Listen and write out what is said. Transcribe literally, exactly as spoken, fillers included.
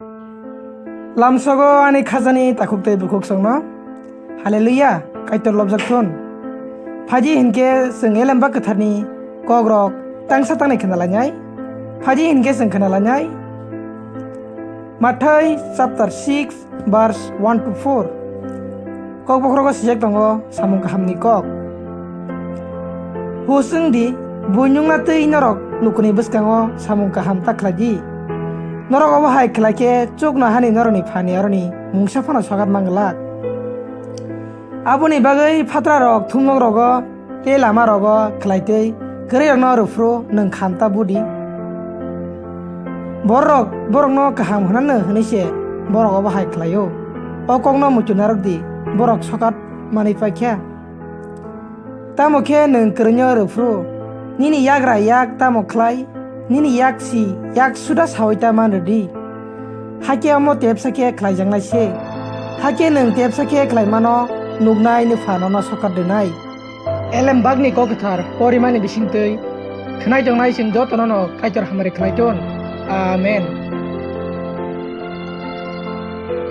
Lamsogo ani khajani takhuk tei bukhuk songno. Hallelujah, Kaitor lobjak thun. Phaidi hinkhe chwng Elembak Kwtharni kokrok tangsa tangnai khna lainai. Phaidi hinkhe chwng khna lainai. Mathai chapter six, verse one to four. Kok bokhorogo sijak tongo samung kahamni kok. Hus wng di, buinungna twi norok lukuni bwskango samung kaham ta khlai di. Norok obo hai khlai khe chuknohani norokni Phani aroni mungsa phano sokat man glak. Aboni bagwi phatrarok thumnokrogo tei lamarogo khlai twi kwrwirokno rw phuru nwng kham ta bu di. Bororok borokno kaham hwnano hwnwi se borok obo hai khlai-o. O kokno muitu narwk di, borok sokat manwi pai kha. Tamo khe nwng kwrwino rw phuru nini yagra yak tamo khlai, nini yak si yak suda saui ta man rw di. Hakhe omo tepsa khe khlaijaknai se. Hakhe nwng tepsa khe khlaimano nuknai ni Pha nono sokat rwnai. Elembakni kok kwthar porimani bisingtwi khwnai tongnai chwng jotono no Kaitor hamari khlai ton. Amen.